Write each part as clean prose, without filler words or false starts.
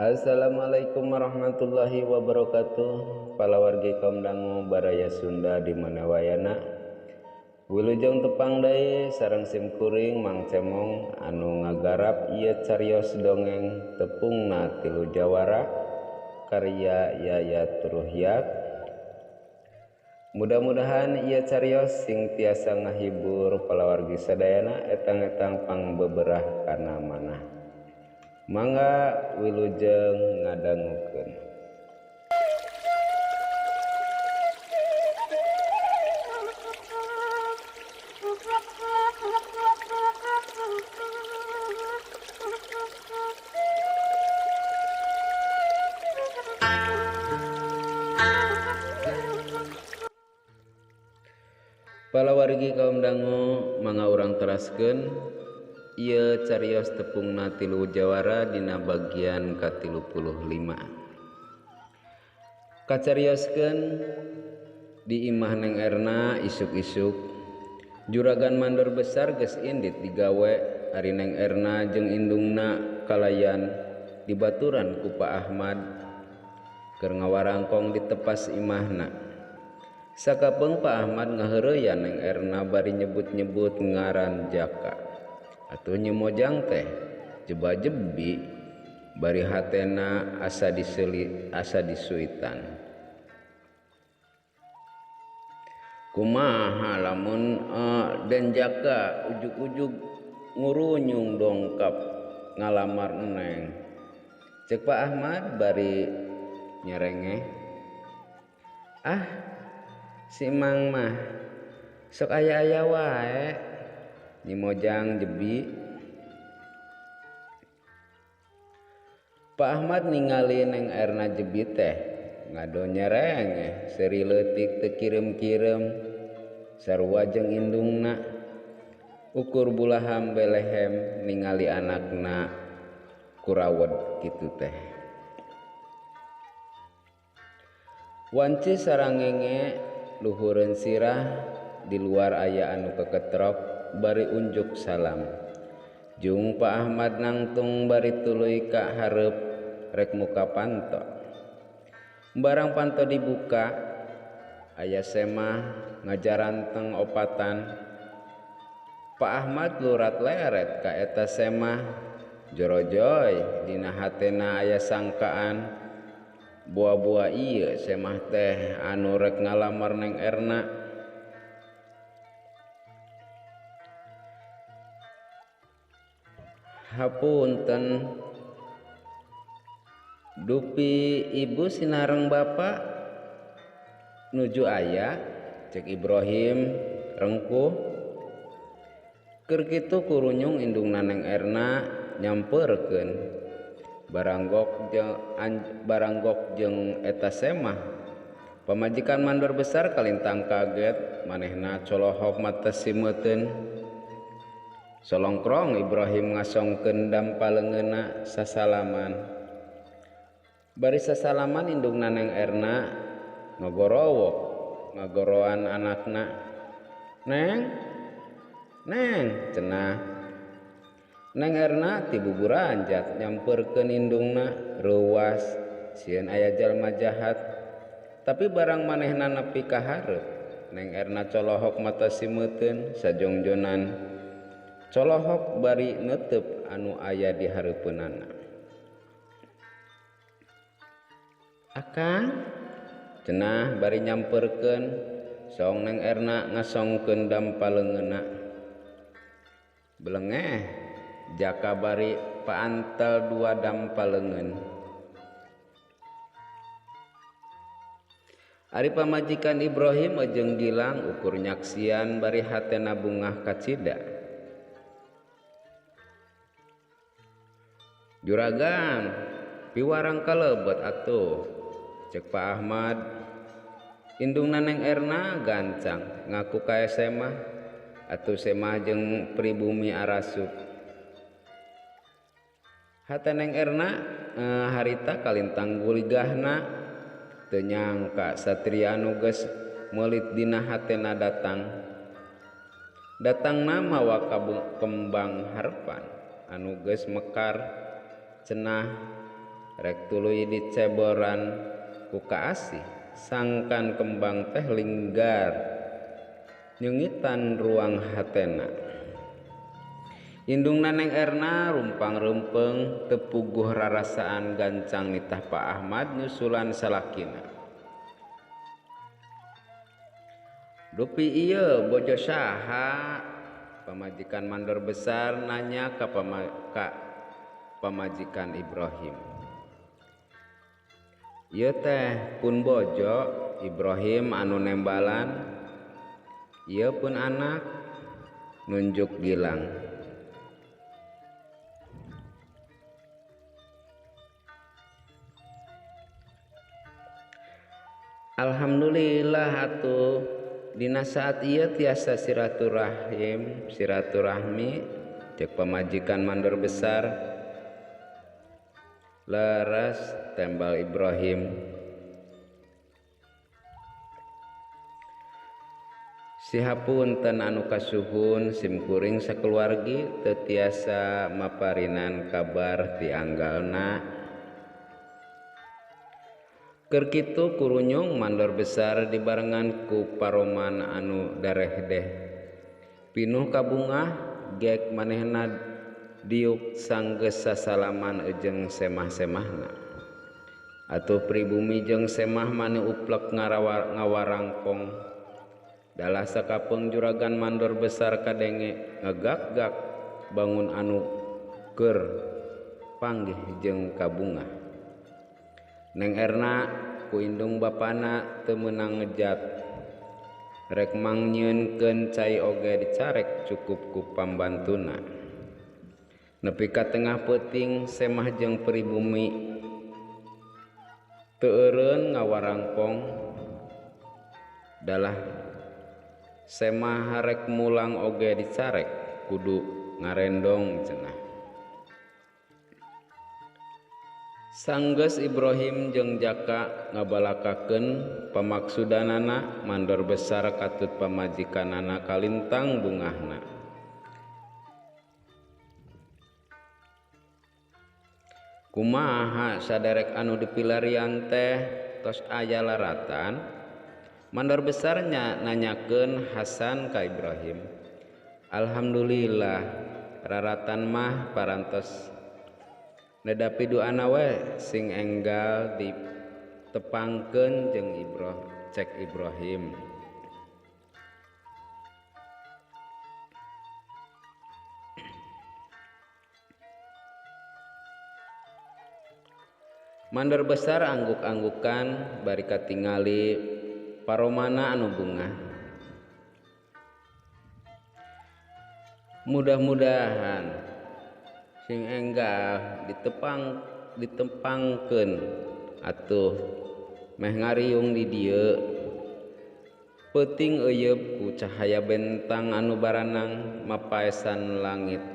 Assalamualaikum warahmatullahi wabarakatuh. Palawargi kaum dangu baraya Sunda di mana wayana. Wilujeng tepang deui sareng simkuring Mang Cemong anu ngagarap ieu carios dongeng tepungna tilu jawara karya Yayat Ruhyat. Mudah-mudahan ieu carios sing tiasa ngahibur palawargi sadayana etang-etang pangbeberah kana manah. Mangga wilujeng ngadangukeun. Palawargi kaum dangu mangga urang teraskeun ieu carios tepungna tilu jawara dina bagian ka-35. Kacarioskeun di imah Neng Erna isuk-isuk juragan mandor besar geus indit digawe ari Neng Erna jeung indungna kalayan dibaturan ku Pak Ahmad keur ngawarangkong di tepas imahna. Sakapeung Pak Ahmad ngaheureyan Neng Erna bari nyebut-nyebut ngaran Jaka. Atuh nyemojang teh jeba-jebi bari hatena asa diseli asa disuitan. Kumaha lamun Den Jaka ujug-ujug ngurunyung dongkap ngalamar Neng. Cek Pak Ahmad bari nyerengeh. Ah, si Mang mah sok aya-aya wae. Nyimojang jebi. Pak Ahmad ningali Neng Erna jebi teh ngado nyerengeh seuri leutik teu kireum-kireum sarua jeung indungna. Ukur bulaham belehem ningali anakna kurawed kitu teh. Wanci sarangenge luhureun sirah di luar aya anu keketrok bari unjuk salam. Jung Pak Ahmad nangtung bari tuluy ka hareup rek muka panto. Barang panto dibuka aya semah ngajaranteng opatan. Pak Ahmad lurat leret ka eta semah jorojoy dina hatena aya sangkaan buah-buah ieu semah teh anu rek ngalamar Neng Erna. Hapunten dupi ibu sinareng bapak nuju aya cek Ibrahim rengkuh. Keur kitu kurunyung indungna Neng Erna nyampeurkeun baranggok jeung eta semah. Pamajikan mandor besar kalintang kaget manehna colohok mata simeuteun. Solongkrong Ibrahim ngasongkeun dampaleungeunna sasalaman. Bari sasalaman indungna Neng Erna ngagorowok ngagoroan anakna. Neng, Neng cenah. Neng Erna ti buburanjat nyampeurkeun indungna reuwas sieun aya jalma jahat. Tapi barang manehna nepi ka hareup Neng Erna colohok mata simeuteun sajongjonan. Colohok bari netep anu aya di hareupeunana. Akang cenah bari nyampeurkeun song Neng Erna ngasongkeun dampaleungeunna. Belengeh Jaka bari paantel dua dampaleungeun. Ari pamajikan Ibrahim jeung Gilang ukur nyaksian bari hatena bungah kacida. Juragan piwarang kalebet atuh cek Pak Ahmad. Indungna Neng Erna gancang ngaku ka semah atuh semah jeung pribumi arasup. Hate Neng Erna harita kalintang guligahna teu nyangka satria anu geus meulit dina hatena datang. Datangna mawa kembang harepan anu geus mekar cenah Rek tuluy diceboran ku kaasih sangkan kembang teh linggar nyeungitan ruang hatena. Indungna Neng Erna rumpang reumpeng teu puguh rarasaan gancang nitah Pak Ahmad nyusulan salakina. Dupi ieu bojo saha? Pamajikan mandor besar nanya ka pamajikan Ibrahim. Ieu teh pun bojo Ibrahim anu nembalan, ieu pun anak nunjuk Gilang. Alhamdulillah atuh dina saat ieu tiasa silaturahim silaturahmi cek pamajikan mandor besar. Leres tembal Ibrahim. Sihapunten anu kasuhun simkuring sakeluargi teu tiasa maparinan kabar ti anggalna. Keur kitu kurunyung mandor besar dibarengan ku paroman anu darehdeh. Pinuh kabungah gek manehna diuk sanggeus sasalaman jeung semah-semahna. Atuh pribumi jeung semah mani uplek ngawarangkong. Dalah sakapeung juragan mandor besar kadenge ngagak-gak bangun anu keur panggih jeung kabungah. Neng Erna ku indung bapana teu meunang ngejat. Rek mangnyieunkeun cai oge dicarek cukup ku pambantuna. Nepi ka tengah peuting semah jeung pribumi teu eureun ngawarangkong. Dalah semah rek mulang oge dicarek kudu ngarendong cenah. Sanggeus Ibrahim jeung Jaka ngabalakakeun pamaksudanana mandor besar katut pamajikanana kalintang bungahna. Kumaha saderek anu dipilarian teh tos aya laratan? Mandor besarnya nanyakeun Hasan ka Ibrahim. Alhamdulillah raratan mah parantos nedapi duana we sing enggal ditepangkeun jeung cek Ibrahim. Mandor besar angguk-anggukan bari katingali paromana anu bungah. Mudah-mudahan sing enggal ditepangkeun atuh meh ngariung di dieu. Peuting euyeub ku cahaya bentang anu baranang mapaesan langit.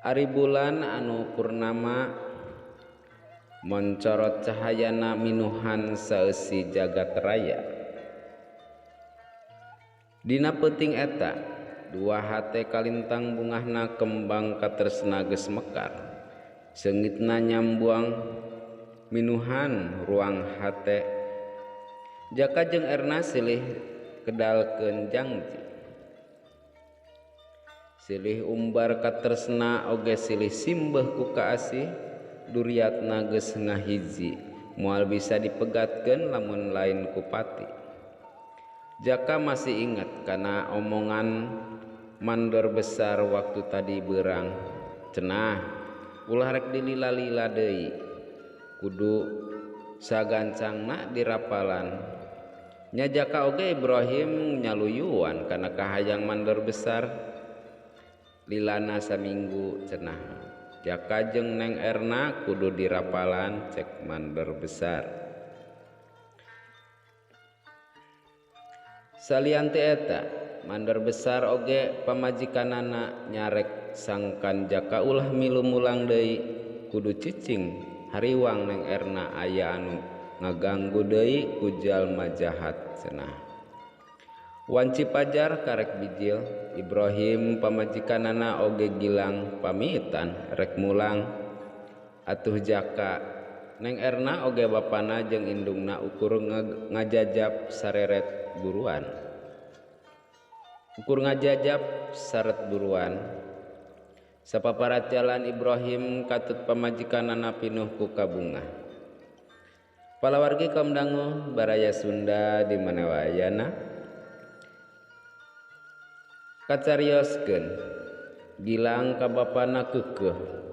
Ari bulan anu purnama moncorot cahayana minuhan saeusi jagat raya. Dina peuting eta dua hate kalintang bungahna kembang katresna geus mekar. Seungitna nyambuang minuhan ruang hate. Jaka jeung Erna silih kedalkeun jangji. Silih umbar katresna oge silih simbeuh ku kaasih. Duriatna geus ngahiji moal bisa dipegatkeun lamun lain ku pati. Jaka masih ingat kana omongan mandor besar waktu tadi beurang. Cenah ulah rek dilila-lila deui, kudu sagancangna dirapalan. Nya Jaka oge Ibrahim nyaluyuan kana kahayang mandor besar. Lilana saminggu cenah. Jaka jeung Neng Erna kudu dirapalan cek mandor besar. Salian ti eta mandor besar oge pamajikanana nyarek sangkan Jaka ulah milu mulang deui kudu cicing hariwang Neng Erna aya anu ngaganggu deui ku jalma jahat cenah. Wanci pajar karek bijil Ibrahim pamajikanana oge Gilang pamitan rek mulang. Atuh Jaka Neng Erna oge bapana jeung indungna ukur ngajajab sareret buruan. Ukur ngajajab saret buruan. Sapaparat jalan Ibrahim katut pamajikanana pinuh ku kabungah. Palawargi kaum dangu baraya Sunda di mana wae ayana. Kacarioskeun Gilang ka bapana keukeuh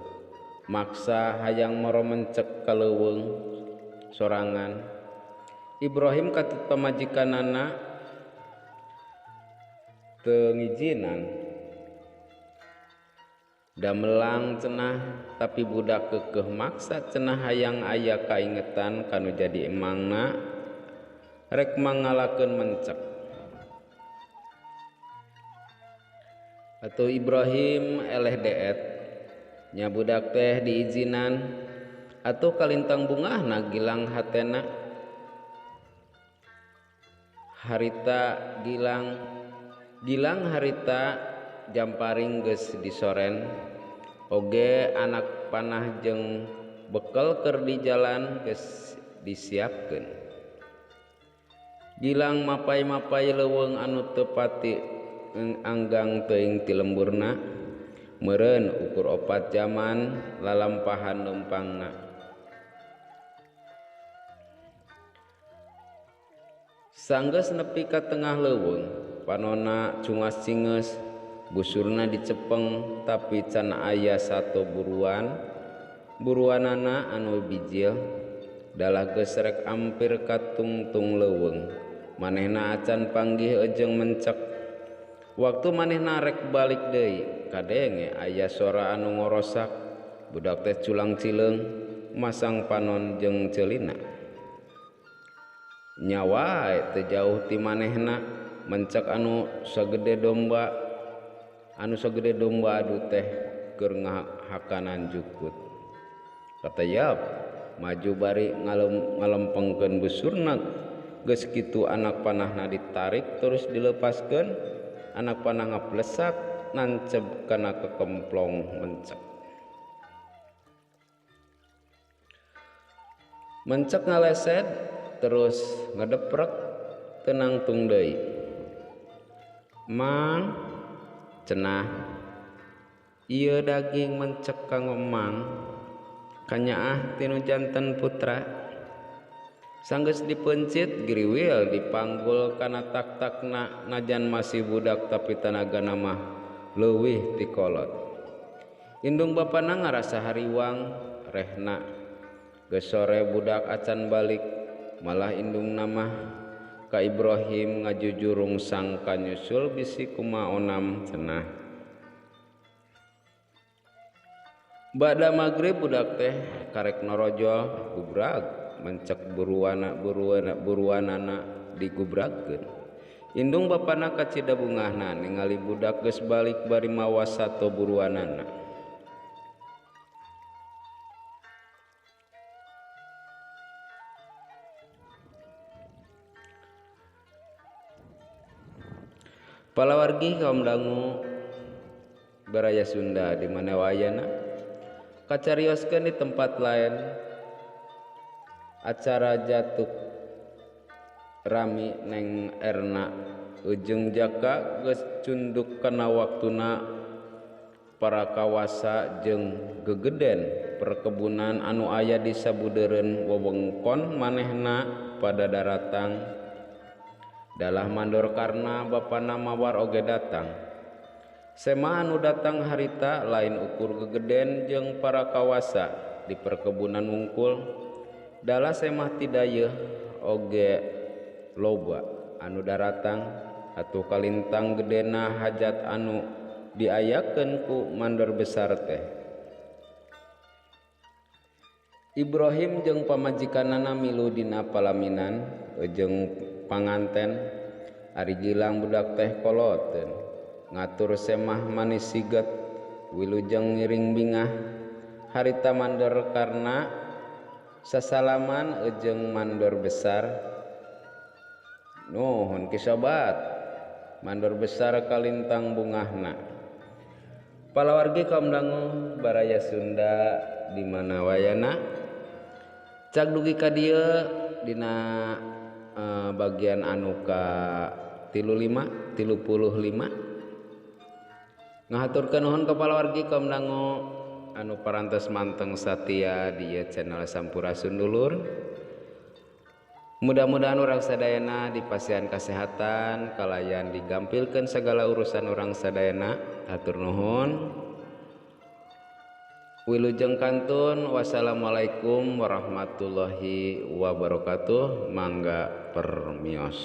maksa hayang moro mencek ka leuweung sorangan. Ibrahim katut pamajikanana teu ngijinan. Damelang cenah tapi budak keukeuh maksa cenah hayang aya kaingetan kanu jadi emangna rek mangalakeun mencek. Atuh Ibrahim eleh deet nya budak teh diizinan. Atuh kalintang bungahna Gilang hatena. Harita Gilang harita jamparing geus disoren oge anak panah jeung bekel keur di jalan geus disiapkeun. Gilang mapai-mapai leuweung anu teu pati anggang teuing ti lemburna meureun ukur 4 jaman lalampahan leumpangna. Sanggeus nepi ka tengah leuweung panona cungas-cingeus busurna dicepeng tapi can aya sato buruan buruanana anu bijil dalah geus rek ampir ka tungtung leuweung manehna acan panggih ejeng mencek. Waktu manehna rek balik deui kadenge aya sora anu ngorosak budak teh culang cileung masang panon jeung ceulina. Nyawa teu jauh ti manehna mencek anu sagede domba adu teh keur ngahakanan jukut. Katayap maju bari ngalempengkeun busurna geus kitu anak panahna ditarik terus dilepaskeun. Anak panah ngaplesak nanceb kana kekemplong mencek. Mencek ngaleset terus ngedeprek tenangtung deui. Mang cenah ieu daging mencek kanggo mang kanyaah tinu janten putra. Sanggeus dipeuncit giriwil dipanggul kana tak-takna najan masih budak tapi tanagana mah leuwih ti kolot. Indung bapana ngarasa hariwang rehna. Geus sore budak acan balik malah indungna mah ka Ibrahim ngajujurung sangka nyusul bisi kumaha onam cenah. Bada magrib budak teh karek norojol gubrag mencek buruanana digubragkeun. Indung bapana kacida bungahna ningali budak geus balik bari mawa sato buruanana. Palawargi kaum dangu baraya Sunda di mana wayana kacarioskeun di tempat lain. Acara jatuk rami Neng Erna ujung Jaka geus cunduk kana waktuna para kawasa jeung gegeden perkebunan anu aya di sabudeureun wewengkon manehna pada daratang. Dalah mandor karna bapana mawar oge datang. Sema anu datang harita lain ukur gegeden jeung para kawasa di perkebunan wungkul. Dalah semah tidayeuh oge loba anu daratang atuh kalintang gedena hajat anu diayakeun ku mandor besar teh. Ibrahim jeung pamajikanana milu dina palaminan jeung panganten. Ari Gilang budak teh koloteun ngatur semah manis siget wilujeng ngiring bingah. Harita mandor karna sasalaman ejeng mandor besar. Nuhun ki sobat, mandor besar kalintang bungahna. Palawargi kaum dangu baraya Sunda di mana wayana cag dugi ka dieu dina bagian anu ka 35 35 ngahaturkeun nuhun ka palawargi kaum dangu anu parantos manteng satia di channel Sampurasun Dulur. Mudah-mudahan urang sadayana dipasihan kesehatan kalayan digampilkeun segala urusan urang sadayana. Hatur nuhun, wilujeng kantun, wassalamualaikum warahmatullahi wabarakatuh. Mangga permios.